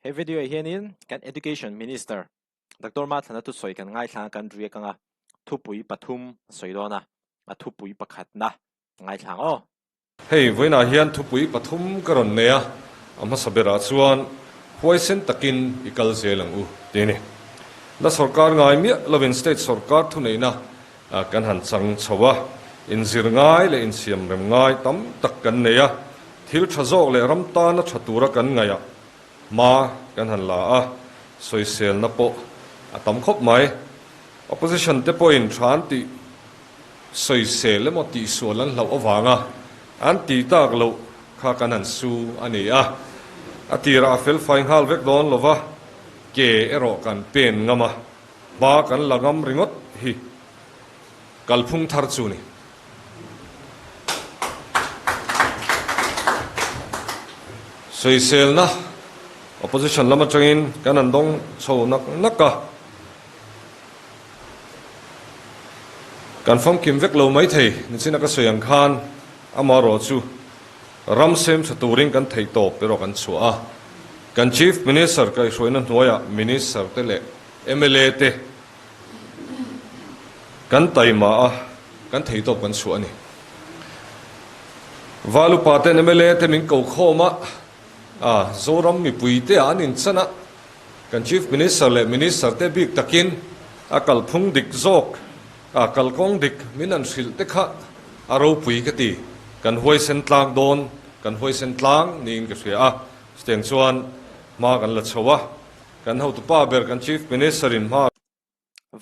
He video ah hianin kan Education Minister Doctor Mathlana thusawi kan ngaithla kan riak anga thupui pathum a sawi dawn a, a thupui pakhatna ngaithla ang aw. Hei vawiinah hian thupui pathum ka rawn nei a, a hmasa berah chuan huaisen takin i kal zel ang u ti a ni. La sawrkar ngai miah lovin state sawrkar thuneihna kan han chang chho a, inzir ngai leh insiam rem ngai tam tak kan nei a, thil tha zawk leh ram tana tha tura kan ngaih ah hma kan han la a, sawiselna pawh a tam khawp mai. Opposition te pawhin tha an tih sawisel emaw tihsual an hlauh avanga an tih tak loh kha kan han su a ni a, a tirah a felfai nghal vek dawn lova, ke erawh kan pen ngam a, hma kan la ngam ringawt hi kalphung thar chu ni. Sawiselna opposition lam atangin kan han dawng chho nak nak a, kan famkim vek lo maithei nichina ka sawi ang khan amaherawh chu ram sem tha turin kan theih tawp erawh kan chhuah a, kan Chief Minister kaihhruaina hnuaiah Minister te leh mla te Kan taima a, kan theitawp kan chhuah a ni. Val upa ten mla te min ko khawm a, a Zoram mipui te ah an inchan a, kan Chief Minister leh Minister te bik takin a kalphung dik zawk, a kalkawng dik min an hrilh te kha a ropui ka ti. Kan huaisen tlang dawn, kan huaisen tlang niin ka hria a, chutiang chuan hma kan la chho a. Kan hotupa ber kan Chief Minister in hma.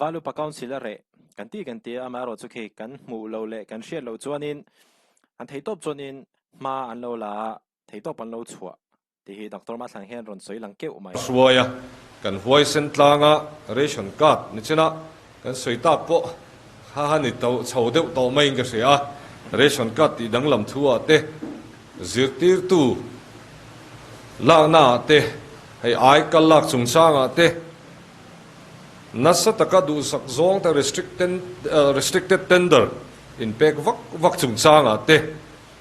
Valupa Council a reh kan tih kan ti a, amaherawh chu khi kan hmuh loh leh kan hriat loh chuanin an theitawp chuanin hma an lo la a, theitawp an lo chhuah tih hi Doctor Mathlan hian rawn sawi lang keuh mai. Hruai a, kan huaisen tlanga ration card ni chin a, kan sawi tak pawh kha han i to chho deuh tawh maiin ka hria a, ration card tih danglam thu ah te zirtirtu lakna ah te hei ai kal lak chungchang ah te nasa taka duhsak zawng te restricted tender inpek vak vak chungchang ah te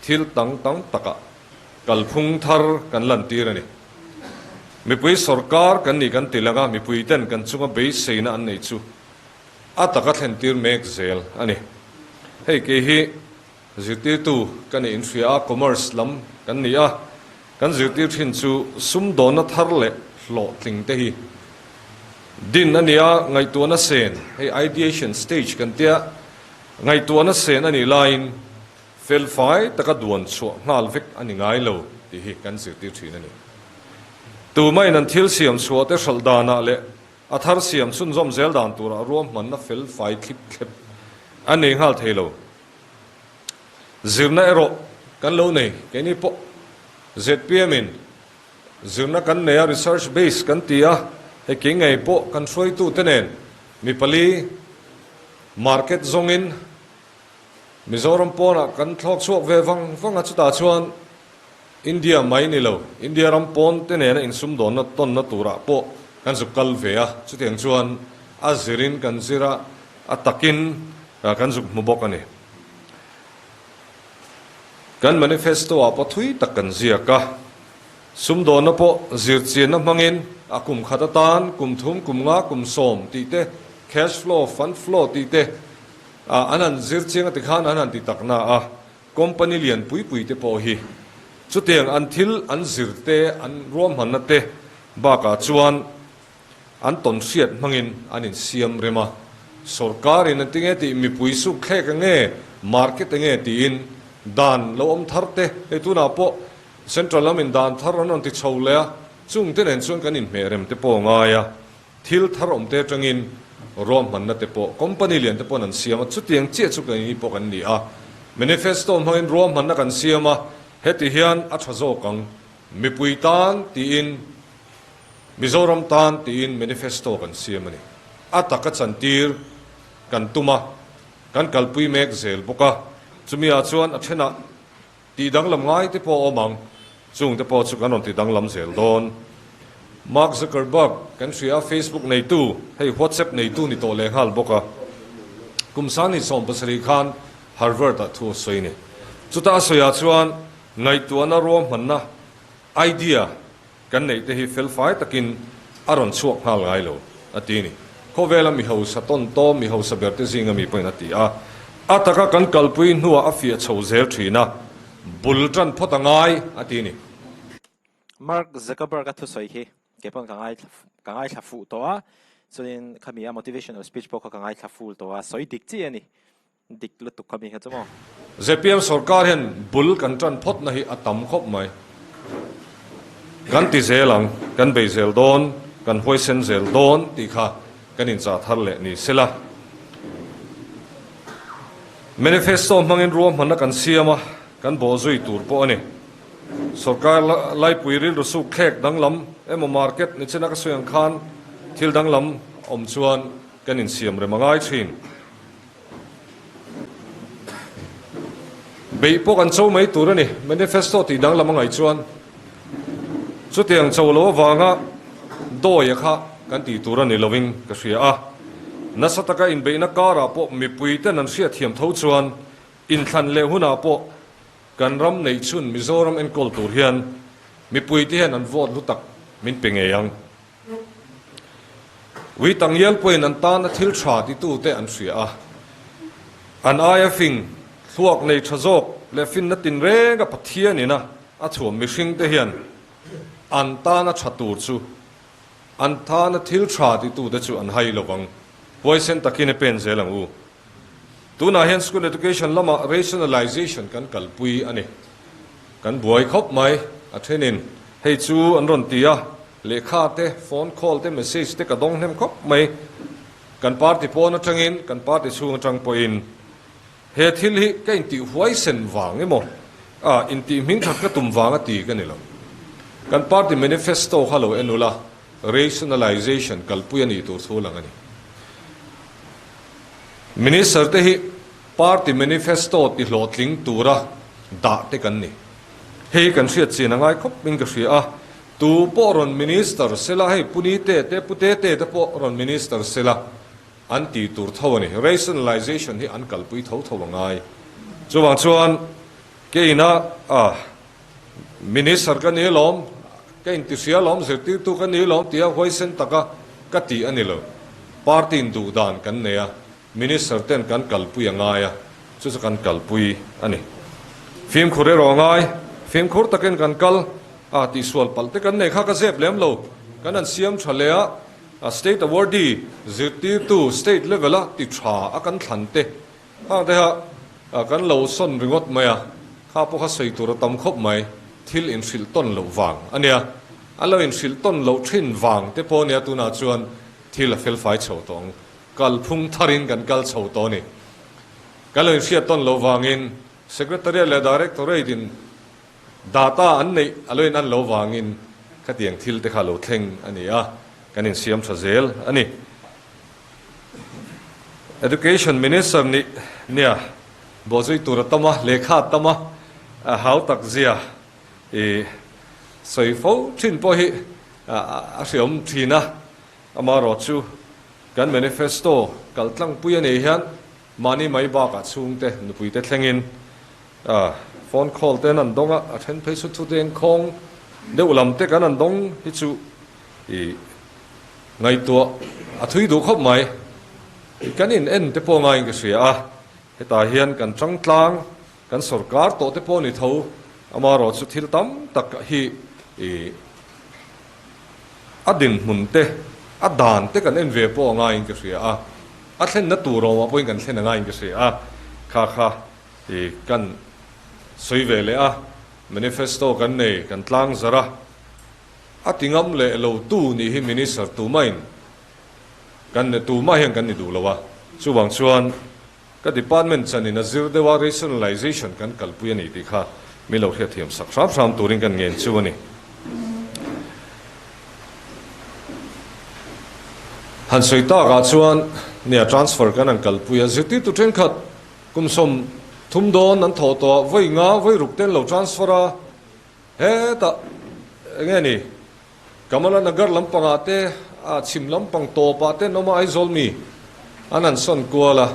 thil tang tam takah kalphung thar kan lantir a ni. Mipui sawrkar kan nih kan ti lang a, mipui ten kan chunga beiseina an neih chu a taka thlentir mek zel a ni. Hei kei hi zirtirtu ka nih inhria a, commerce lam kan ni a, kan zirtir thin chu sumdawnna thar leh hlawhtling te hi din a ni a, ngaihtuahna sen, hei ideation stage kan tia, ngaihtuahna sen a nih laiin Felfai taka duan chhuah nghal vek a ni ngai lo tih hi kan zirtir thin a ni. Tumain an thil siam chhuah te hralh danah leh a thar siam chhunzawm zel dan turah ruahmanna felfai thlip thlep a nei nghal thei lo. Zirna erawh kan lo nei, keini pawh zpm in zirna kan nei a, research base kan ti a, hei kei ngei pawh kan hruaitute nen mi pali market zawngin Mizoram pawnah kan thlawk chhuak ve vang vang a, chutah chuan India mai ni lo, India ram pawn te nena insumdawnna tawnna turah pawh kan zuk kal ve a, chutiang chuan a zirin kan zir a, a takin kan zuk hmu bawk a ni. Kan manifesto ah pawh thui tak kan ziak a, sumdawnna pawh zirchianna hmangin a kum khat atan kum thum, kum nga, kum sawm tih te, cash flow, fund flow tih te, An han zir chiang a tikhan an han ti tak na a, company lian pui pui te pawh hi chutiang an thil an zir te an ruahmanna te bakah chuan an tawn hriat hmangin an insiam rem a, sawrkarin an ti nge tih mipui suk thlek ange market ange tiin dan lo awm thar te hei tunah pawh central lamin dan thar an rawn ti chho leh a, chung te nen chuan kan inhmeh rem te pawh a ngai a. Thil thar awm te atangin ruahmanna te pawh company lian te pawn an siam a, chutiang chiah chu keini pawh kan ni a. Manifesto hmangin ruahmanna kan siam a, heti hian a tha zawk ang, mipui tan tiin, Mizoram tan tiin manifesto kan siam a ni. A taka chantir kan tum a, kan kalpui mek zel bawk a, chumi ah chuan a thenah Tih danglam ngai te pawh a awm ang, chung te pawh chu kan rawn ti danglam zel dawn. Mark Zuckerberg kan hria a, Facebook neitu, hei WhatsApp neitu ni tawh leh nghal bawk a. Kum sangni 70 khan Harvard ah thu a sawi a ni. Chuta a sawiah chuan ngaihtuahna ruahmanna, idea, kan neih te hi felfai takin a rawn chhuak nghal ngai lo, a ti ni. Khawvela mi hausa tawn tawm, mi hausa ber te zinga mi pawhin a ti a. A taka kan kalpui hnuah a fiah chho zel thin a, bul tan phawt a ngai, a ti ni. Mark Zuckerberg-a thusawi hi kei pawn ka ngaithla ka ngaithla fuh tawh a, chuanin khami a motivational speech pawh kha ka ngaithla full tawh a, sawi dik chi a ni. Dik lutuk khami kha chu maw. Zpm sorkar hian bul kan tan phawtna hi a tam khawp mai. Kan ti zel ang, kan bei zel dawn, kan huaisen zel dawn tih kha kan inchah thar leh ni sela. Manifesto hmangin ruahmanna kan siam a, kan bawhzui tur pawh a ni. Sorkar laipui rilru suk thlek danglam emaw market nichina ka sawi ang khan thil danglam awm chuan kan insiam rem a ngai thin. Beih pawh kan cho mai tur a ni, manifesto tih danglam a ngaih chuan chutiang cho lo avanga dawia kha kan tih tur a ni lovin ka hria a. Nasa taka inbeihna karah pawh mipuiten an hriatthiam tho chuan inthlan leh hunah pawh kan ram neihchhun Mizoram enkawl tur hian mipuite hian an vote hlu tak min pe ngei ang. Ui Tangial pawhin an tana thil tha titute an hria a, an aia fing, thluak nei tha zawk leh finna tinrenga Pathian ina a chhuam mihringte hian an tana tha tur chu an tana thil tha titute chu an hai lovang. Huaisen takin e pen zel ang u. Tunah hian school education lamah rationalization kan kalpui a ni. Kan buai khawp mai, a thenin hei chu an rawn ti a, lehkha te, phone call te, message te ka dawng hnem khawp mai. Kan party pawn atangin, kan party chhung atang pawhin he thil hi ka intih huaisen vang emaw, ah intih hming that ka tum vang a ti ka ni lo. Kan party manifesto kha lo en ula, rationalization kalpui a nih tur thu lang a ni. Minister te hi party manifesto ti hlawhtling tura dah te kan ni. Hei kan hriat chin a ngai khawp in ka hria a, tu pawh rawn minister sela hei Pu Nite te Pu Tete te pawh rawn minister sela an ti tur tho a ni. Rationalization hi an kalpui tho tho a ngai. Chuvang chuan keina ah Minister ka ni alawm, ka intihria alawm, zirtirtu ka ni alawm tia huaisen taka ka tih a ni lo. Party in duh dan kan nei a, Minister ten kan kalpui a ngai a, chu chu kan kalpui a ni. Fimkhur erawh a ngai, fimkhur takin kan kal a, tihsual palh te kan nei kha ka zep lem lo, kan han siam tha leh a, State Awardee zirtirtu State level a ti tha a kan thlan te Hang te kha kan lo sawn ringawt mai a, kha pawh kha sawi tur a tam khawp mai, thil inhrilh tawn loh vang a nia, an lo inhrilh tawn loh thin vang te pawh a nia tunah chuan thil a felfai chho tawh ang, kalphung tharin kan kal chho tawh a ni. Kan lo inhriat tawn loh vangin Secretariat leh Directorate in Data an neih a lo in an lo vangin khatiang thil te kha lo thleng a ni a, kan insiam tha zel a ni. Education Minister nih nia bawhzui tur a tam a, lehkha a tam a, a hau tak zia i sawi fo thin pawh hi a hreawm thin a, amaherawh chu kan manifesto kal tlangpui a nih hian mahni mai bakah chhungte nupuite thlengin phone call te an an dawng a, a then phei chu thuteng khawng deuh lam te kan an dawng hi chu I ngaihtuah a thui duh khawp mai. Kan in en te pawh ngaiin ka hria a, hetah hian kan tangtlang, kan sorkar tawh te pawh ni tho, amaherawh chu thil tam tak hi i a dinhmun te, a dan te kan en ve pawh ngaiin ka hria a, a thlenna tur awmah pawhin kan thlen a ngaiin ka hria a, kha kha i kan sawi ve leh a, manifesto kan nei, kan tlang zarh a. A ti ngam leh lo tu nih hi Minister tumahin kan ni tumah hian kan ni duh lo a, chuvang chuan ka department chanin a zir deuh a rationalization kan kalpui a ni tih kha min lo hriatthiam sak hram hram turin kan ngen chu a ni. Han sawi takah chuan nia transfer kan han kalpui a, zirtirtu thenkhat kum 30 dawn an thawh tawh a, vawi nga vawi ruk te an lo transfer a, Hetah enge ni Kamala Nagar lampangah te a chhim lampang tawpah te an awm a Aizawl mi an han sawn kual a,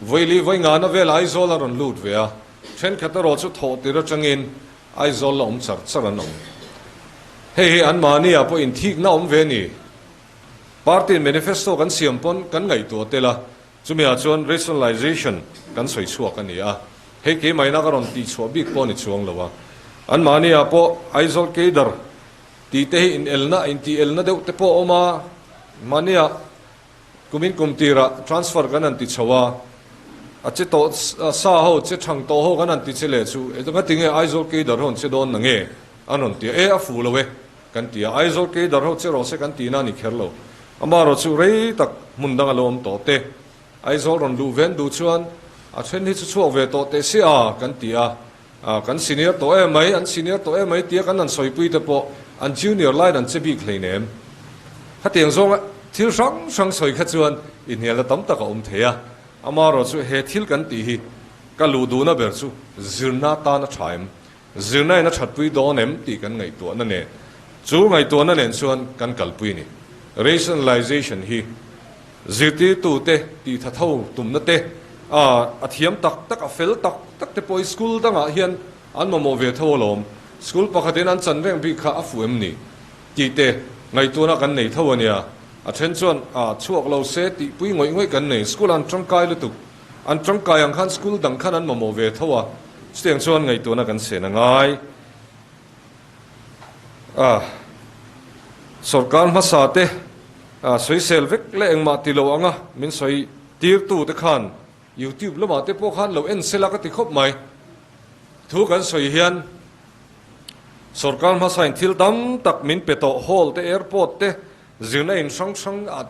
Vawili Vawingana velah Aizawl a rawn lut ve a, thenkhat erawh chu thawh tir atangin Aizawl la awm char char an awm. Hei hi anmahni ah pawh inthikna awm ve a ni. Party in manifesto kan siam pawn kan ngaihtuah tel a, chumi ah chuan rationalization kan sawi chhuak a ni a. Hei keimahina ka rawn tih chhuah bik pawh a ni chuang lo a. Anmahni ah pawh Aizawl Cadre tih te hi inelna, intih elna deuh te pawh a awm a, mahni ah Kumin kum tirah transfer kan han ti chho a, a che tawh sa ho, che thang tawh ho kan han ti che leh chu eng ati nge Aizawl Cadre ho an che dawn na nge? an rawn ti a, e a fu lo e kan ti a, Aizawl Cadre ho che rawh se kan tihna a ni kher lo, amaherawh chu rei tak hmun dang a lo awm tawh te, Aizawl rawn luh ven duh chuan a then hi chu chhuak ve tawh teh si a kan ti a, kan senior tawh em mai, an senior tawh em mai tia kan han sawipui te pawh an junior laiin an che bik hleinem. Khatiang zawnga thil hrang hrang sawi kha chuan inhnialna tam tak a awm thei a, amaherawh chu he thil kan tih hi ka luh duhna ber chu zirna tan a tha em, zirna in a thatpui dawn em tih kan ngaihtuahna nen, chu ngaihtuahna nen chuan kan kalpui a ni. Rationalization hi Zirtirtute tih tha tho tumna te, a thiam tak tak, a fel tak tak te pawh hi school dangah hian an mamawh ve tho alawm. School pakhatin an chan reng bik kha a fuh em ni? tih te ngaihtuahna kan nei tho a nia. A then chuan a chhuak lo se tih pui ngawih ngawih kan nei. School an tangkai lutuk. An tangkai ang khan school dang khan an mamawh ve tho a. Chutiang chuan ngaihtuahna kan sen a ngai. A sorkar hmasa te sawisel vek leh engmah ti lo anga min sawi tir tu te khan YouTube lamah te pawh khan lo en sela ka ti khawp mai. Thu kan sawi hian sorkar hmasa in thil tam tak min pe tawh hall te airport te zirna in hrang hrang a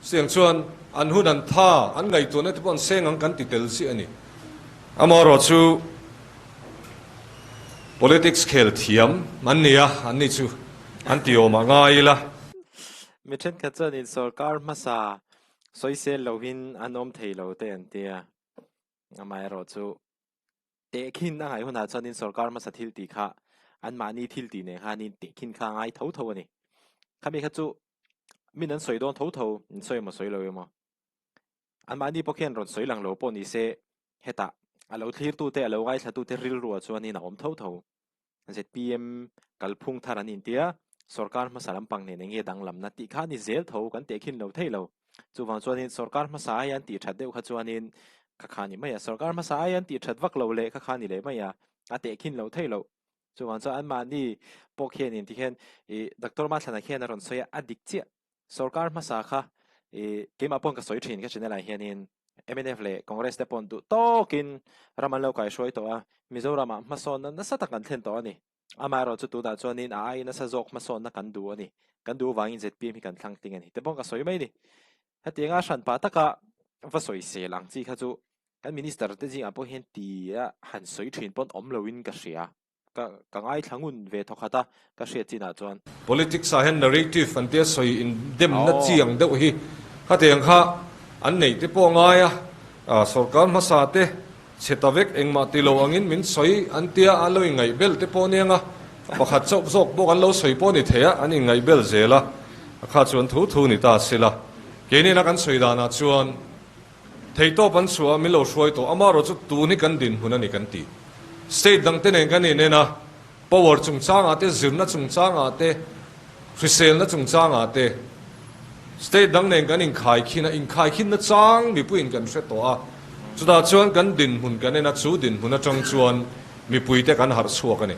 Siang chuan an hun an tha, an ngaihtuahna te pawh an seng ang kan ti tel chiah a ni. Amaherawhchu politics khel thiam an ni a, an ni chu an ti awm ah ngai ila. Mi thenkhat chuan in sorkar hmasa sawisel lohin an awm thei lo te an tia. Amaherawhchu Tehkhin a ngaih hunah chuanin sorkar hmasa thil tih kha anmahni thil tih nen khanin tehkhin kha a ngai tho tho a ni. Khami kha chu min an sawi dawn tho tho, in sawi emaw sawi lo emaw. Anmahni pawh khian rawn sawi lang lo pawh ni se hetah a lo thlirtute, a lo ngaithlatute rilruah chuanin a awm tho tho. Zpm kalphung thar an intia, sorkar hmasa lampang nen enge danglamna tih kha a ni zel tho, kan tehkhin lo thei lo. Chuvang chuanin sorkar hmasa ai an tih that deuh kha chuanin kha kha a ni mai a, sorkar hmasa ai an tih that vak lo leh kha kha a ni leh mai a, a tehkhin lo thei lo. Chuvang chuan anmahni pawh khianin tikhian ih Doctor Mathlana khian a rawn sawi a, a dik chiah. Sorkar hmasa kha ih keimah pawn ka sawi thin ka channel ah hianin mnf leh Congress te pawn duh tawkin ram an lo kaihruai tawh a, Mizoramah hmasawnna nasa tak an thlen tawh a ni. Amaherawhchu tunah chuanin a ai nasa zawk hmasawnna kan duh a ni. Kan duh avangin zpm hi kan thlang tling a ni. Te pawh ka sawi mai a ni. Hetianga hranpa taka va sawisel ang chi kha chu kan Minister te zingah pawh hian ti a han sawi thin pawn awm loin ka hria. Ka ka ngaithla ngun ve thawkhat a, ka hriat chinah chuan. Politics ah hian narrative an tia sawi in demna chi ang deuh hi khatiang kha an neih te pawh a ngai a, sorkar hmasa te chhe ta vek engmah ti lo angin min sawi an tia an lo inngaih bel te pawh aniang a, pakhat chauh zawk bawk an lo sawi pawh a ni thei a, an inngaih bel zel a, a kha chuan thu thu ni ta sila. Keini'n a kan sawi danah chuan. Theihtawp an chhuah a, min lo hruai tawh. Amaherawh chu tun hi kan dinhmun a ni kan ti. State dangte nen kan inen a, power chungchangah te, zirna chungchangah te, hriselna chungchangah te state dang nen kan inkhaikhin a, inkhaikhinna chang mipuiin kan hre tawh a. Chutah chuan kan dinhmun kan en a, chu dinhmun atang chuan mipuite kan harh chhuak a ni.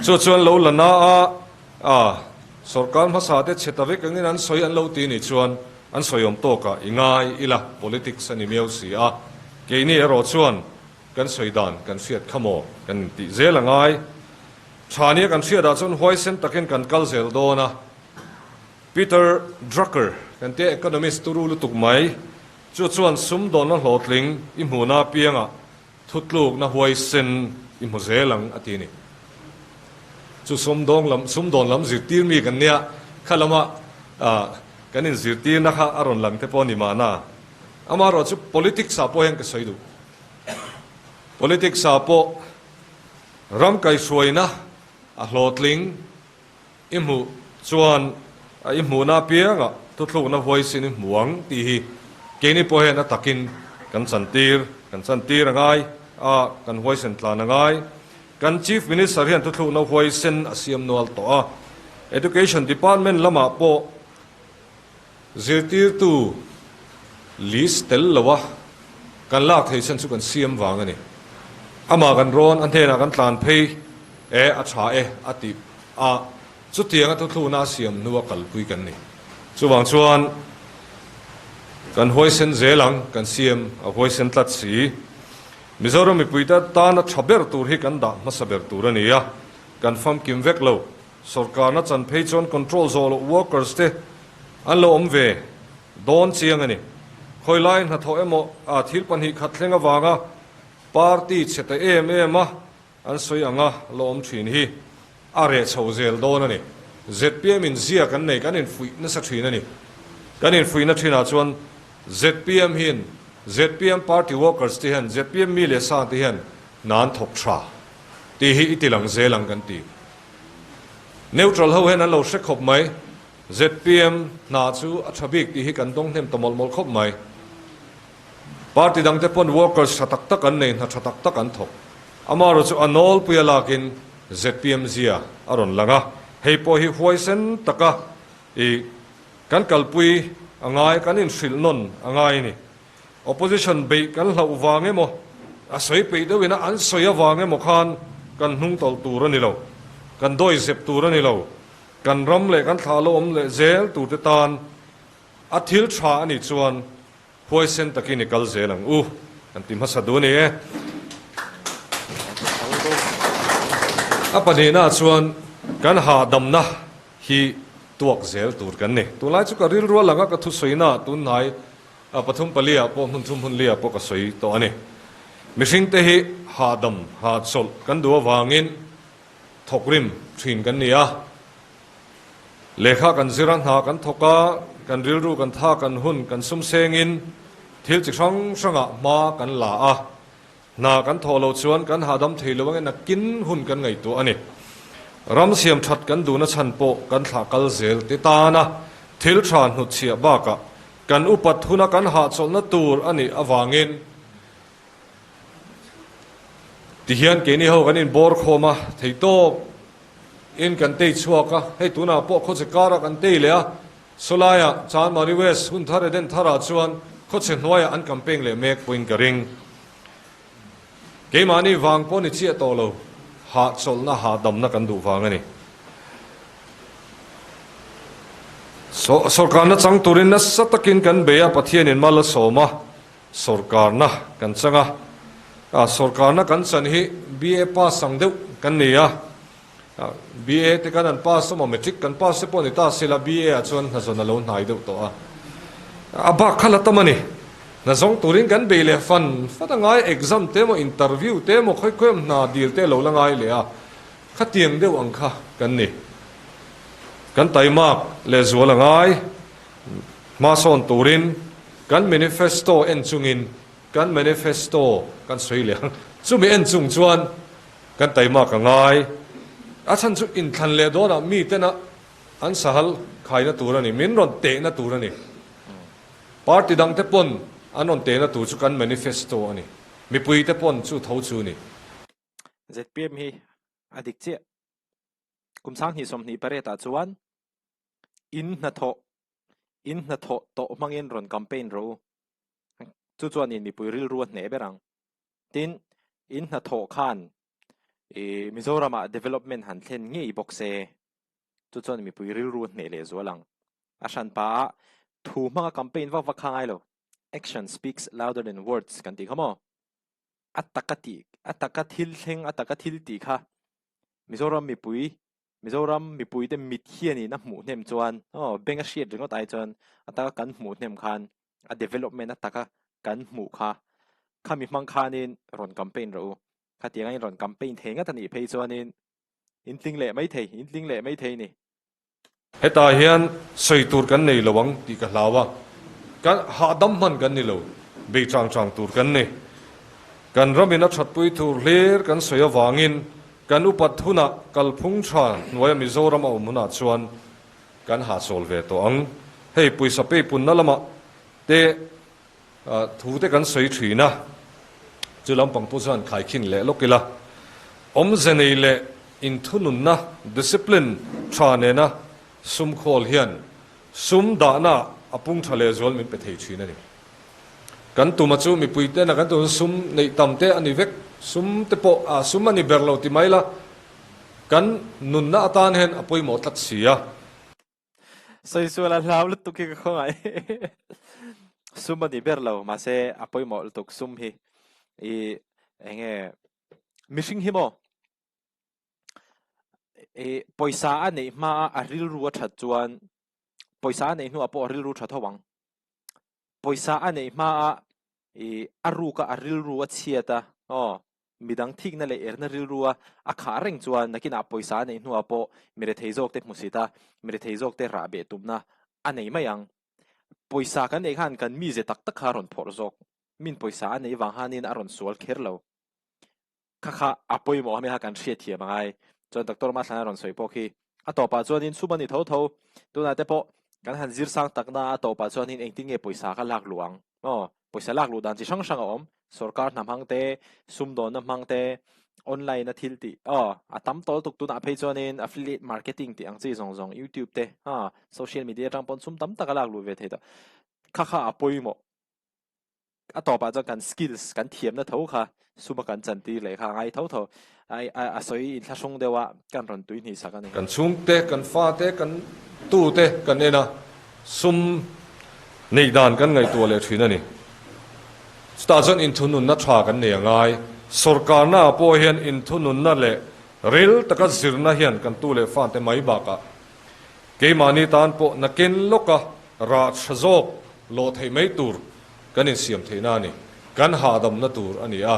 Chu chuan lo la na a, A, sorkar hmasa te chhe ta vek angin an sawi an lo ti nih chuan an sawi awm tawkah i ngai ila, politics a ni miau si a, keini erawh chuan kan sawi dan kan hriat kha maw kan intih zel a ngai. Tha nia kan hriatah chuan huaisen takin kan kal zel dawn a, Peter Drucker kan tia economist turu lutuk mai chu chuan sumdawnna hlawhtling i hmuhna apiangah Thutlukna huaisen i hmu zel ang a ti a ni. Chu sumdawng lam, sumdawn lam zirtir mi kan nia, kha lama kan inzirtirna kha a rawn lang te pawh a ni mahna. Amaherawh chu politics ah pawh hian ka sawi duh. Politics ah pawh ram kaihhruaina a hlawhtling. I hmuh chuan i hmuhna apiangah thuthlukna huaisin i hmu ang tih hi keini pawh hian a takin kan chantir, kan chantir a ngai a, kan huaisen tlan a ngai. Kan Chief Minister hian thuthlukna huaisen a siam nual tawh a. Education Department lamah pawh zirtirtu list tel loa kan lak theih chhan chu kan siam vang a ni. Amah kan rawn, a hnenah kan tlan phei e, a tha e a ti a, chutianga thuthluna a siam hnua kalpui kan ni. Chuvang chuan kan huaisen zel ang, kan siam a huaisen tlat si. Mizoram mipuite tana tha ber tur hi kan dah hmasa ber tur a ni a, kan famkim vek lo. Sorkarna chan phei chuan control zawh loh workers te an lo awm ve dawn chiang a ni. Khawilai hnathawh emaw a thil 2 khat thleng avanga party chhe ta em em a an sawi anga lo awm thin hi a reh chho zel dawn a ni. Zpm in zia kan nei kan infuih nasa thin a ni. Kan infuihna thinah chuan zpm hian zpm party workers te hian zpm mi leh sa te hian hna an thawk tha tih hi i ti lang zel ang kan ti. Neutral ho hian an lo hre khawp mai. Zpm hna chu a tha bik tih hi kan dawng hnem ta mawlh mawlh khawp mai. Party dangte pawn workers tha tak tak an nei, hna tha tak tak an thawk. Amaherawhchu a nawlpui a lakin zpm zia a rawn lang a, hei pawh hi huaisen taka i kan kalpui a ngai, kan inhrilh nawn a ngai a ni. Opposition beih kan hlauh vang emaw, a sawi peih deuhin a an sawi avang emaw khan kan hnung tawlh tur a ni lo, kan dawi zep tur a ni lo. Kan ram leh kan thlah lo awm leh zel turte tan a thil tha a nih chuan huaisen takin i kal zel ang u, kan ti hmasa duh a ni e. A pahnihnaah chuan kan hahdamna hi tuak zel tur kan ni. Tunlai chu ka rilru a lang a, ka thusawina tunhnai A pathum paliah pawh hmun thum hmun liah pawh ka sawi tawh a ni. Mihringte hi hahdam, hahchawlh kan duh avangin thawkrim thin kan ni a. Lehkha kan zir a, hna kan thawk a, kan rilru kan tha kan hun kan sum sengin thil chi hrang hrangah hma kan la a. Hna kan thawh loh chuan kan hahdam thei lo angin nakin hun kan ngaihtuah a ni. Ram siam that kan duhna chhan pawh kan thlah kal zel te tana thil tha hnutchhiah bakah Kan upat huna kan hahchawlhna tur a nih avangin tihian keini ho kan inbawr khawm a, theihtawp in kan tei chhuak a, hei tunah pawh khawchhe karah kan tei leh a, sawlaiah Chanmari West hun thar Eden tharah chuan khawchhe hnuaiah an campaign leh mek pawhin ka ring. Keimahni vang pawh ni chiah tawh lo, hahchawlhna hahdamna kan duh vang a ni. Sawrkarna chang turin nasa takin kan bei a, Pathianin mal a sawm a, sawrkarna kan chang a. Sawrkarna kan chan hi BA pass ang deuh kan ni a, BA te kan han pass emaw matric kan pass te pawh ni ta sela BA ah chuan hnazawn a lo hnai deuh tawh a. A bak kha la tam a ni. Hnazawng turin kan bei leh fan fan a ngai, exam te emaw interview te emaw khawi khawi hna dil te a lo la ngai leh a, khatiang deuh ang kha kan ni. Kan taimak leh zual a ngai, hmasawn turin kan manifesto en chungin kan manifesto kan sawi leh ang, chumi en chung chuan Kan taimak a ngai. A chhan chu inthlan leh dawnah mitena an sahal khaina tur a ni, min rawn tehna tur a ni. Party dangte pawn an rawn tehna tur chu kan manifesto a ni. Mipuite pawn chu tho chu ni. Zpm hi a dik chiah. Kum 2028 ah chuan in hnathawh in hnathawh tawh hmangin rawn campaign rawh u. Chu chuan in mipui rilru a hneh ber ang. Tin, in hnathawh khan i Mizoramah development han thlen ngei bawk se, chu chuan mipui rilru a hneh leh zual ang. A hranpa ah thu hmanga campaign vak vak kha ngai lo. Action speaks louder than words kan tih kha maw? A taka tih, a taka thil thleng, a taka thil tih kha Mizoram mipui Mizoram mipuite mit hianin a hmuh hnem chuan aw beng a hriat ringawt ai chuan a taka kan hmuh hnem khan a development a taka kan hmuh kha khami hmang khanin rawn campaign rawh u. Khatiang a in rawn campaign thei ngat a nih phei chuanin in tling leh mai thei, in tling leh mai thei ni. Hetah hian sawi tur kan nei lo ang tih ka hlau a, kan hahdam hman kan ni lo, bei chang chang tur kan ni. Kan ramin a thatpui tur hlir kan sawi avangin Kan upat hunah kalphung tha hnuaia Mizoram a awm hunah chuan kan hahchawl ve tawh ang. Hei pawisa peipunna lamah te thu te kan sawi thin a, chu lampang pawh chuan khaikhin leh lawk ila. Awmze nei leh inthununna, discipline, tha nena sum khawl hian sum dahna a pung tha lehzual min pe thei thin a ni. Kan tuma chu mipui tena kan tum sum neih tam te a ni vek, sum te pawh a sum a ni ber lo ti mai la, kan nunna atan hian a pawimawh tlat si a. Sawi sual a hlau lutuk hi ka khawngaih. Sum a ni ber lo, mahse a pawimawh lutuk sum hi. I enge mihring hi maw? I pawisa a neih hma a a rilru a that chuan pawisa a neih hnuah pawh a rilru tha tho ang. Pawisa a neih hma a i a ruk a a rilru a chhiat a aw midang thikna leh erna rilru a a khah reng chuan nakinah pawisa a neih hnuah pawh mi rethei zawk te hmusit a mi rethei zawk te rah beh tumna a nei mai ang. Pawisa kan neih khan kan mize tak tak kha a rawn phawrh zawk. Min pawisa a neih vang hanin a rawn sual kher lo. Kha kha a pawimawh a hmel kha kan hriatthiam a ngai. Chuan Doctor Mathlana rawn sawi pawh khi a tawpah chuanin chhum a ni tho tho. Tunah te pawh kan han zir sang takna a tawpah chuanin engtin nge pawisa kha lak luh ang? Aw, pawisa lak luh dan chi hrang hrang a awm. Sorkar hna hmang te, sumdawnna hmang te, online a thil tih aw a tam tawl tuk tunah phei chuanin affiliate marketing tih ang chi zawng zawng youtube te aw social media atang pawn sum tam tak a lak luh ve thei tawh. Kha kha a pawimawh. A tawpah chuan kan skills kan thiamna tho kha suma kan chantir leh kha a ngai tho tho. Ai a sawi inthlahrung deuh a kan rawn tui hnih sak a ni. Kan chhungte, kan fate, kan tute kan en a, sum neih dan kan ngaihtuah leh thin a ni. Chutah chuan inthununna tha kan nei a ngai. Sawrkarna ah pawh hian inthununna leh ril taka zirna hian kan tu leh fate mai bakah keimahni tan pawh nakin lawka rah tha zawk lawh theih mai tur kan insiam theihna a ni. Kan hahdamna tur a ni a.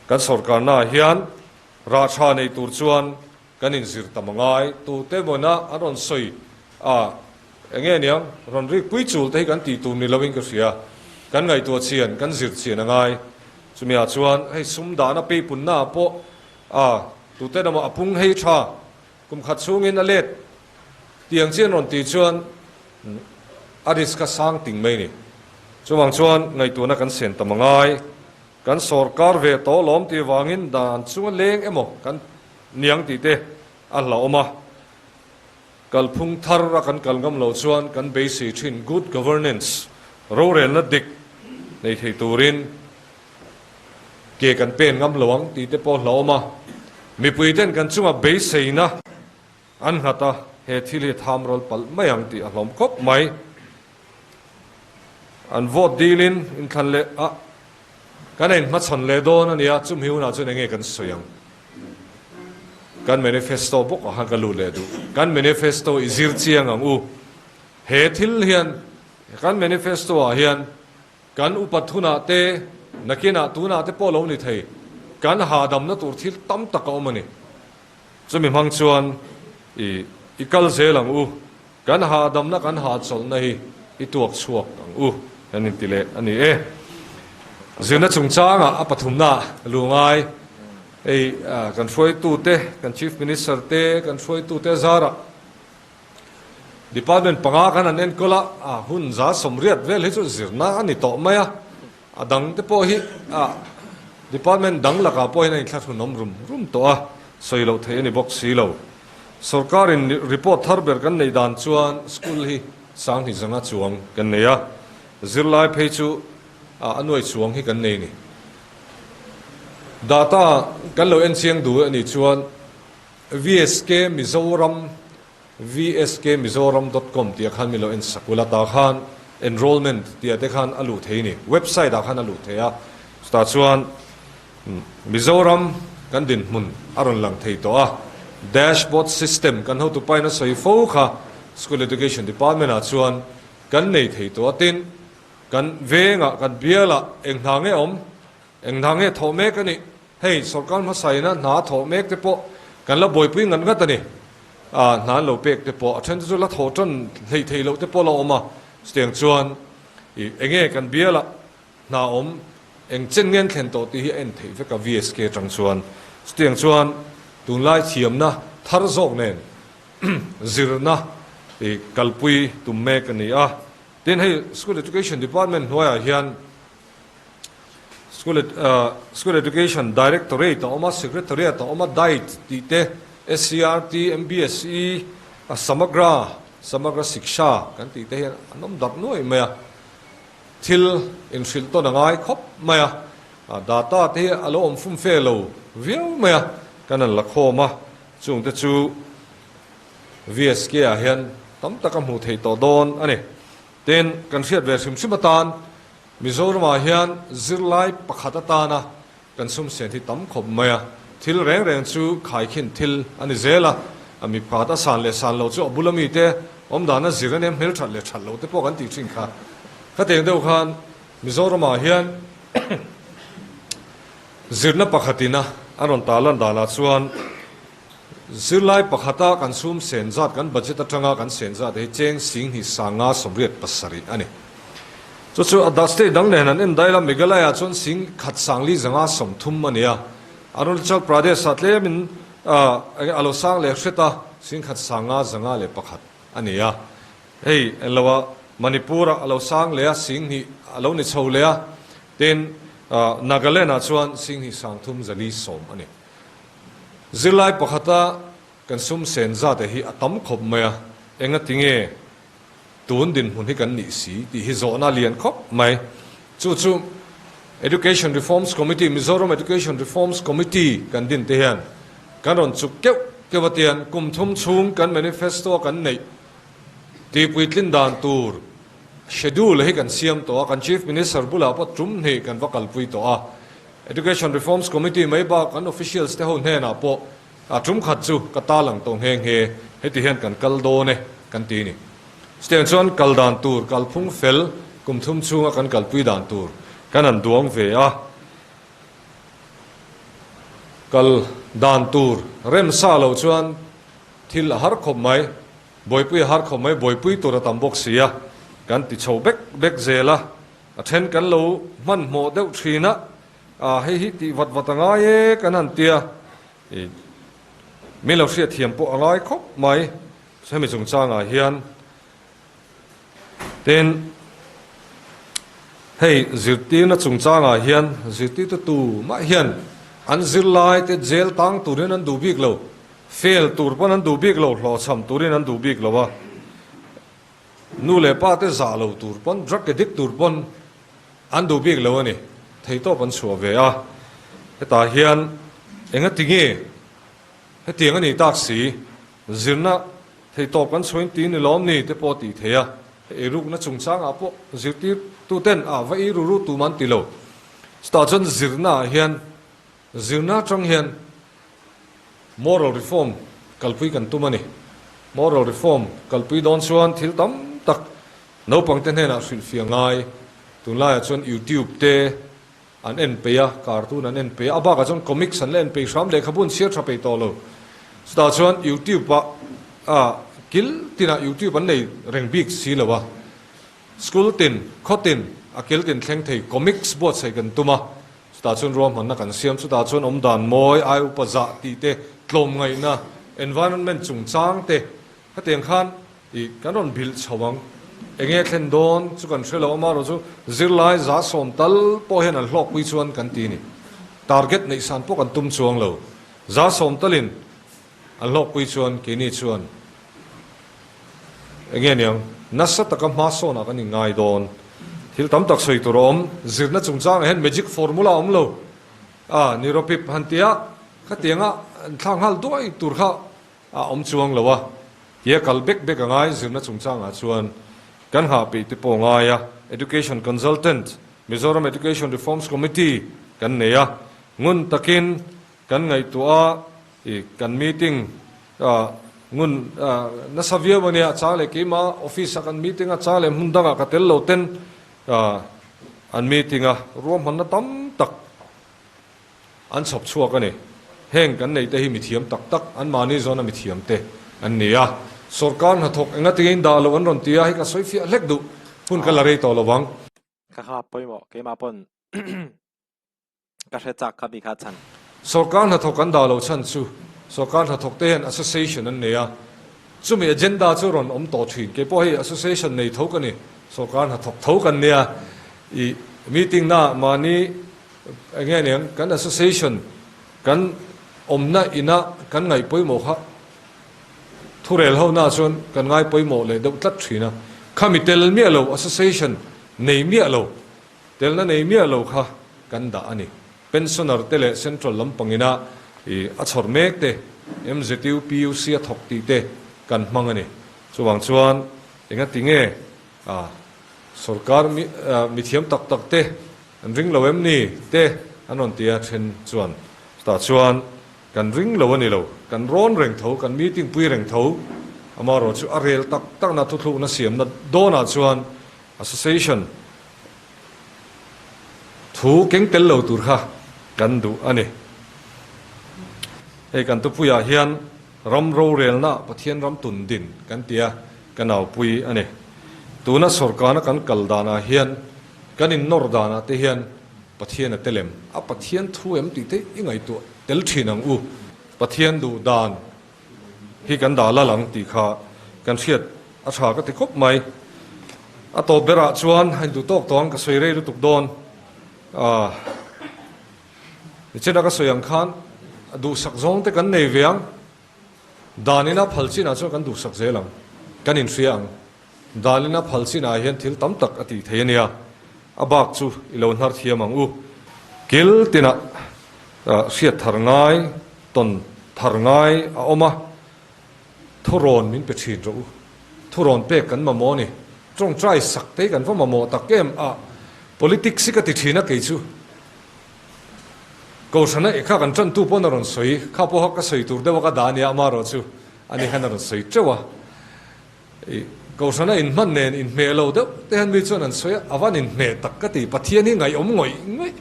Kan sawrkarna ah hian rah tha nei tur chuan kan inzir tam a ngai. Tute mawina an rawn sawi a, eng nge niang, rawn rik pui chul te hi kan tih tur ni loin ka hria. Kan ngaihtuah chian, kan zir chian a ngai. Chumi ah chuan hei sum dahna peipunna ah pawh a, tute emaw a pung hei tha, kum khat chhungin a let Tiang chian rawn tih chuan a risk a sang ting mai ni. Chuvang chuan ngaihtuahna kan sen tam a ngai. Kan sawrkar ve tawh lawm tih vangin dan chunga leng emaw kan niang tih te a hlauhawm a. Kalphung thar a kan kal ngam loh chuan kan beisei thin good governance, rorelna dik nei thei turin ke kan pen ngam lo ang tih te pawh a hlauhawm a. Mipui ten kan chunga beiseina An nghat a, he thil hi tham rawl palh mai ang tih a hlawm khawp mai. An vote dilin inthlan leh a, kan ein hmachhawn leh dawn a nia, chumi hunah chuan enge kan sawi ang? Kan manifesto bawk ah khan ka lut leh duh. Kan manifesto i zir chiang ang u. He thil hian kan manifesto ah hian kan upat hunah te, nakinah tunah te pawh lo ni thei, kan hahdamna tur thil tam tak a awm a ni. Chumi hmang chuan i i kal zel ang u, kan hahdamna kan hahchawlhna hi i tuak chhuak ang u kan inti leh a ni e. Zirna chungchangah a pathumna lu ngai hei kan hruaitute, kan Chief Minister te, kan hruaitute zarah Department panga khan an enkawl a, a hun 180 vel hi chu zirna a ni tawh mai a. A dang te pawh hi a department dang lakah pawh hian a inthlahrun awm rum rum tawh a, sawi loh theih a ni bawk si lo. Sorkarin report thar ber kan neih dan chuan school hi 2000 zanga chuang kan nei a, zirlai phei chu a nuai chuang hi kan nei a ni. Data kan lo en chiang duh a nih chuan VSK Mizoram vskmizoram.com tih ah khan min lo en sak ula tah khan enrollment tih ah te khan a luh thei a ni website ah khan a luh thei a chutah chuan Mizoram kan dinhmun a rawn lang thei tawh a dashboard system kan hotu pain a sawi fo kha school education department ah chuan kan nei thei tawh a tin kan vengah kan bialah eng hna nge awm eng hna nge thawh mek a nih Hei sorkar hmasaina hna thawh mek te pawh kan la buaipui ngat ngat a ni. A hna an lo pek te pawh a then te chu la thawh tan hleih theih loh te pawh la awm a. Chutiang chuan i enge kan bialah hna awm eng chen nge an thlen tawh tih hi a en theih vek a VSK atang chuan. Chutiang chuan tunlai thiamna thar zawk nen zirna i kalpui tum mek a ni a. Tin hei School Education Department hnuaiah hian School School Education Directorate a awm a, Secretariat a awm a, diet tih te, SCERT, MBSE, A Samagra, Samagra Shiksha kan tih te hian an awm darh nuai mai a, thil inhrilh tawn a ngai khawp mai a, data te hi a lo awm fum fe lo viau mai a, kan han la khawm a, chung te chu VSK ah hian tam tak a hmuh theih tawh dawn a ni. Tin, kan hriat ve hrim hrim atan Mizoramah hian zirlai pakhat atana Kan sumsen hi tam khawp mai a, thil reng reng chu khaikhin thil a ni zel a, a mipat a san leh san lo chu a bula mite awmdan a zir a nia hmel that leh that lo te pawh kan tih thin kha. Khateng deuh khan Mizoramah hian zirna pakhatin a a rawn tarlan danah chuan Zirlai pakhata kan sum sen zat, kan budget atanga kan sen zat hi cheng 27 87 a ni. Chu chu a state dang nen an en dail a, Meghalaya chuan 1530 a ni a, Arunachal Pradesh ah tlemin a lo sang leh hret a, 1551 a ni a. Hei en lo a, Manipur ah a lo sang leh a, 2000 a lo ni chho leh a, tin Nagaland ah chuan 2340 a ni. Zirlai pakhata kan sum sen zate hi a tam khawp mai a, engati nge tun dinhmun hi kan nih si tih hi zawhna lian khawp mai. Chu chu Education Reforms Committee, Mizoram Education Reforms Committee kan din te hian kan rawn chuk keuh keuh a tian kum thum chhung kan manifesto a kan neih tihpuitlin dan tur schedule hi kan siam tawh a, kan Chief Minister bulah pawh tum hnih kan va kalpui tawh a. Education Reforms Committee mai bak an officials te ho hnenah pawh a tum khat chu ka ta lang tawh nghe nghe, heti hian kan kal dawn e kan ti ni. Chutiang chuan kal dan tur, kalphung fel kum thum chhunga kan kalpui dan tur kan han duang ve a, kal dan tur remsa lo chuan thil a har khawp mai, buaipui a har khawp mai, buaipui tur a tam bawk si a, kan ti chho bek bek zel a. A then kan lo hmanhmawh deuh thin a, a hei hi tih vat vat a ngai e kan han tia, i min lo hriatthiam pawh a ngai khawp mai hemi chungchangah hian. Tin, hei zirtirna chungchangah hian zirtirtu tu mah hian an zirlai te jail tang turin an duh bik lo, fail tur pawn an duh bik lo, hlawhchham turin an duh bik lo a. Nu leh pa te zah lo tur pawn, drug addict tur pawn an duh bik lo a ni. Theihtawp an chhuah ve a. Hetah hian enga ti nge hetiang a nih tak si, zirna theihtawp kan chhuain ti ni lawm ni te pawh a tih theih a. Hei eirukna chungchangah pawh zirtirtuten a va ei ru ru tum an ti lo. Chutah chuan zirna ah hian Zirna atang hian moral reform kalpui kan tum a ni. Moral reform kalpui dawn chuan thil tam tak naupangte hnenah hrilhfiah ngai. Tunlaiah chuan YouTube te an en peih a, cartoon an en peih a, a bakah chuan comics an la en peih hram, lehkhabu an chhiar tha peih tawh lo. Chutah chuan YouTube ah kil tinah YouTube an nei reng bik si lo a. School tin, khaw tin, a kil tin thleng thei comics buatsaih kan tum a. Chutah chuan ruahmanna kan siam, chutah chuan awmdan mawi, ai upa zah tih te, tlawmngaihna, environment chungchang te hetiang khan ih kan rawn bilh chho ang. Enge thlen dawn chu kan hre lo, amaherawh chu zirlai 70% tal pawh hian an hlawkpui chuan kan ti a ni. Target neih san pawh kan tum chuang lo, 70% talin an hlawkpui chuan keini chuan Enge niang, nasa taka hma sawnah kan inngai dawn. Thil tam tak sawi tur a awm. Zirna chungchangah hian magic formula a awm lo. A, niropip han tia khatianga an thlak nghal duai tur kha a awm chuang lo a. Tia kal bek bek a ngai zirna chungchangah chuan kan nghah peih te pawh a ngai a. Education Consultant, Mizoram Education Reforms Committee kan nei a. Ngun takin kan ngaihtuah a. I kan meeting ngun nasa viau a nia, chang leh keimah office a kan meeting a, chang leh hmun dangah ka tel lo ten an meeting a, ruahmanna tam tak an chhawp chhuak a ni. Heng kan neih te hi mithiam tak tak, anmahni zawna mithiam te an ni a. Sorkar hnathawk engatinge in dah loh an rawn ti a, hei ka sawi fiah hlek duh, hun ka la rei tawh lo vang. Ka kha pawimawh keimah pawn. Ka hre chak kha mi kha chhan. Sorkar hnathawk an dah lo chhan chu sorkar hnathawk te hian association an nei a, chumi agenda chu rawn awm tawh thin. Kei pawh hei association nei tho ka ni, sorkar hnathawk tho kan nia. I meeting na mahni eng nge niang kan association kan awmna ina kan ngaih pawimawh kha. Thurel ho na chuan kan ngai pawimawh leh deuh tlat thin a, khami tel miah lo association nei miah lo, telna nei miah lo kha kan dah a ni. Pensioner te leh central lampangina i a chhawr mek te, MZU, PUC a thawk tih te kan hmang a ni. Chuvang chuan engati nge a sorkar mi mithiam tak tak te an ring lo em ni te an rawn ti a, then chuan chutah chuan kan ring lo a ni lo, kan rawn reng tho, kan meeting pui reng tho, amaherawh chu a rel tak takna thuthlukna siamna dawnah chuan association thu keng tel lo tur kha kan duh a ni. Hei kan tupuiah hian ram rorelna Pathian ram tun din kan ti a, ka naupui a ni. Tuna sawrkana kan kal danah hian kan innawr danah te hian Pathian a tel em? A Pathian thu em tih te i ngaihtuah tel thin ang u. Pathian duh dan hi kan dah lal ang tih kha kan hriat a tha ka ti khawp mai. A tawp berah chuan a induh tawk tawh ang ka sawi rei lutuk dawn. Aah nichina ka sawi ang khan duhsak zawng te kan nei ve ang. Danina phal chinah chuan kan duhsak zel ang, kan inhria ang. Danina phal chinah hian thil tam tak a tih thei a nia, a bak chu i lo hnar thiam ang u. Kil tinah hriat thar ngai, tawn thar ngai a awm a, thurawn min pe thin rawh u. Thurawn pek kan mamawh a ni. Tawngtai sak te hi kan va mamawh tak em a, politics hi ka ti thin a kei chu. Kohhrana i kha kan tantu pawn a rawn sawi, kha pawha ka sawi tur deuha ka dah a nia, amaherawh chu ani khan a rawn sawi teuh a. I Kohhrana inhman nen inhmeh lo deuh te hian mi chuan an sawi a, a van inhmeh tak ka ti, Pathian hi ngaihawm ngawih ngawih,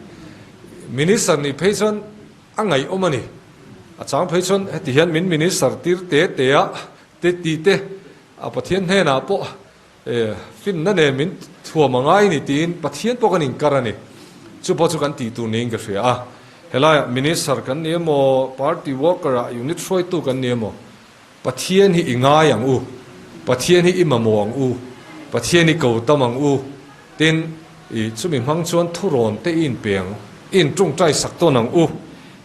Minister nih phei chuan a ngaihawm a ni, a chang phei chuan heti hian min Minister tir te te a te ti te, a Pathian hnenah pawh E, finna nen min thuam a ngai ni tiin Pathian pawh kan inkar a ni. Chu pawh chu kan tih tur niin ka hria a. Helaiah Minister kan ni emaw, Party worker ah unit hruaitu kan ni emaw, Pathian hi i ngai ang u, Pathian hi i mamawh ang u, Pathian hi ko tam ang u, tin i chumi hmang chuan thurawn te i inpe ang, i intawngtai sak tawn ang u,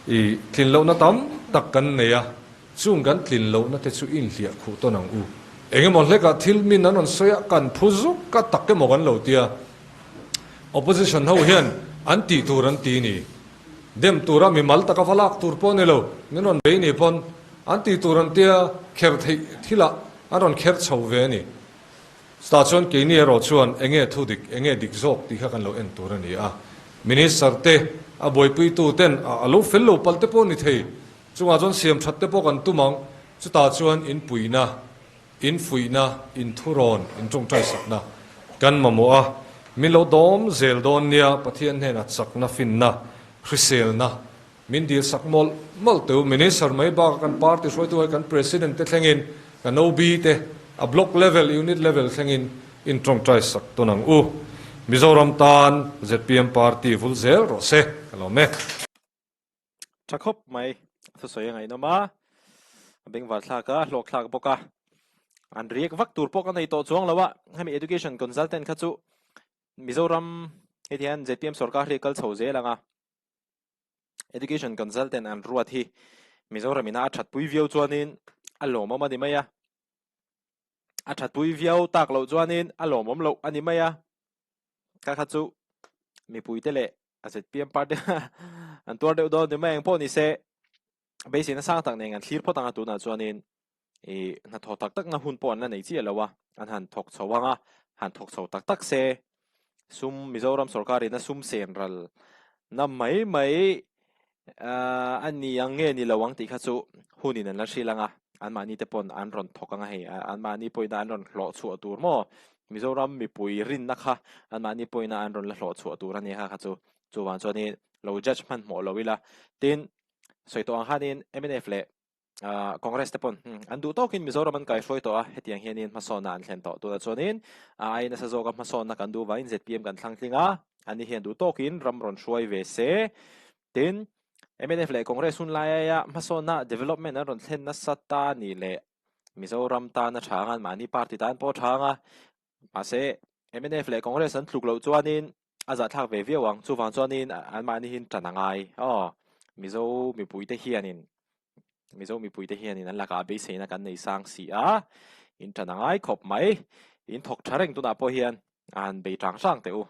i tlinlohna tam tak kan nei a. Chung kan tlin lohna te chu inhliah khuh tawn ang u. Eng emaw hlekah thil min an rawn sawi a, kan phu zuk a tak emaw kan lo tia. Opposition ho hian an tih tur an ti ni. Dem tura mimal taka va lak tur pawh a ni lo, min rawn bei ni pawn an tih tur an tia kher theih thilah an rawn kher chho ve a ni. Chutah chuan keini erawh chuan enge thu dik, enge dik zawk tih kha kan lo en tur a ni a. Minister te, a buaipuitu ten a lo fel lo palh te pawh ni thei. Chungah chuan siam that te pawh kan tum ang, chutah chuan in puihna, in fuihna, in thurawn, in tawngtai sakna kan mamawh a, min lo dawm zel dawn nia, Pathian hnenah chakna, finna, hriselna min dil sak mawlh mawlh teu. Minister mai bakah kan party hruaitu hai kan President te thlengin, kan OB te, a block level, unit level thlengin in tawngtai sak tawn ang u. Mizoram tan zpm party vul zel rawh se, ka lawm e. Tha khawp mai thusawi a ngaihnawm a, a bengvar thlak a, hlawk thlak bawk a. An riak vak tur pawh ka nei tawh chuang lo a, hemi education consultant kha chu Mizoram heti hian zpm sorkar hi a kal chho zel ang a, education consultant an ruat hi Mizoram ina a thatpui viau chuanin a lawmawm a ni mai a, a thatpui viau tak loh chuanin a lawmawm loh a ni mai a. Kha kha chu mipuite leh a zpm party an tuar deuh dawn ni mai eng pawh ni se beiseina sang tak nen kan thlir phawt ang a tunah chuanin i hnathawh tak takna hun pawh an la nei chiah lo a an han thawk chho ang a han thawk chho tak tak se sum Mizoram sorkarin a sum sen ral na mai mai a ni ang nge ni lo ang tih kha chu hunin an la hrilh ang a, anmahni te pawn an rawn thawk ang a hei, anmahni pawhin an rawn hlawh chhuah tur maw, Mizoram mipui rinna kha anmahni pawhin an rawn la hlawh chhuah tur a ni kha kha chu, chuvang chuanin lo judge hmanhmawh lo ila, tin sawi tawh ang khanin mnf leh Congress te pawn an duh tawkin Mizoram an kaihruai tawh a, hetiang hianin hmasawnna an thlen tawh. Tunah chuanin a ai nasa zawka hmasawnna kan duh vangin zpm kan thlang tling a, ani hian duh tawkin ram rawn hruai ve se. Tin, mnf leh Congress hun lai aia hmasawnna development an rawn thlen nasa ta ni leh Mizoram tan a tha ang a, mahni party tan pawh a tha ang a, mahse mnf leh Congress an tluk loh chuanin a zahthlak ve viau ang. Chuvang chuanin anmahni hi tan a ngai. Aw, Mizo mipuite hianin. Mizo mipuite hianin an lakah beiseina kan nei sang si a, in ṭan a ngai khawp mai. In thawk ṭha reng tunah pawh hian an bei ṭang hrang teh u.